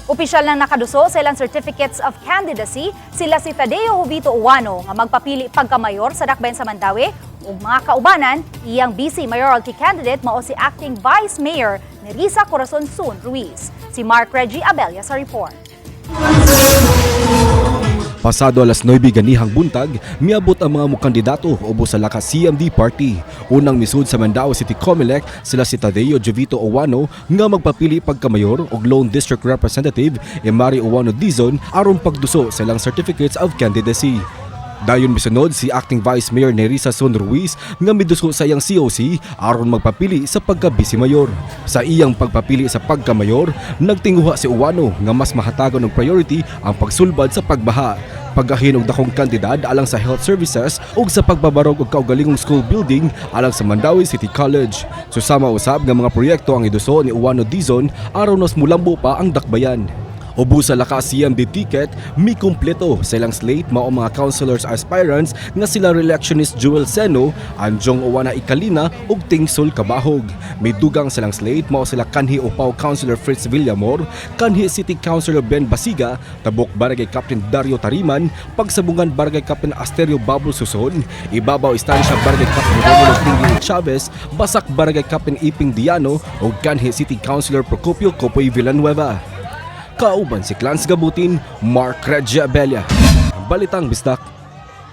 Opisyal nang nakaduso sa ilang certificates of candidacy sila si Tadeo Jovito Ouano nga magpapili pagkamayor sa Dakbayan sa Mandaue ug mga kaubanan iyang vice mayoralty candidate mao si acting Vice Mayor Nerissa Corazon Soon Ruiz. Si Mark Reggie Abella sa report. Pasado alas 9 ganihang buntag, miabot ang mga mukandidato ubos sa Lakas CMD Party. Unang misud sa Mandaue City Comelec sila si Tadeo Jovito Ouano nga magpapili pagkamayor ug lone district representative Emari Ouano Dizon aron pagduso sa ilang certificates of candidacy. Dayon misunod si Acting Vice Mayor Nerissa Son Ruiz nga miduso sa iyang COC aron magpapili sa pagka-vice mayor. Sa iyang pagpapili sa pagkamayor, nagtinguha si Ouano nga mas mahatagon og priority ang pagsulbad sa pagbaha, paggahin og dakong kantidad alang sa health services ug sa pagbabarog og kaugalingong school building alang sa Mandaue City College. Susama usab nga mga proyekto ang iduso ni Ouano Dizon aron mas mulambo pa ang dakbayan. Ubos sa Lakas CMD ticket, mi kumpleto sa ilang slate mao mga councilors aspirants nga sila re-electionist Jewel Seno, Anjong Owana Ikalina ug Tingsol Kabahog. May dugang silang slate mao sila Kanhi Upaw Councilor Fritz Villamor, Kanhi City Councilor Ben Basiga, Tabuk Barangay Captain Dario Tariman, Pagsabungan Barangay Captain Asterio Babul Suson, Ibabaw Estancia Barangay Captain Romulo Tingi Chavez, Basak Barangay Captain Iping Diano ug Kanhi City Councilor Procopio Copoy Villanueva. Kauban si Clans Gabutin, Mark Regia Abella. Balitang Bisdak.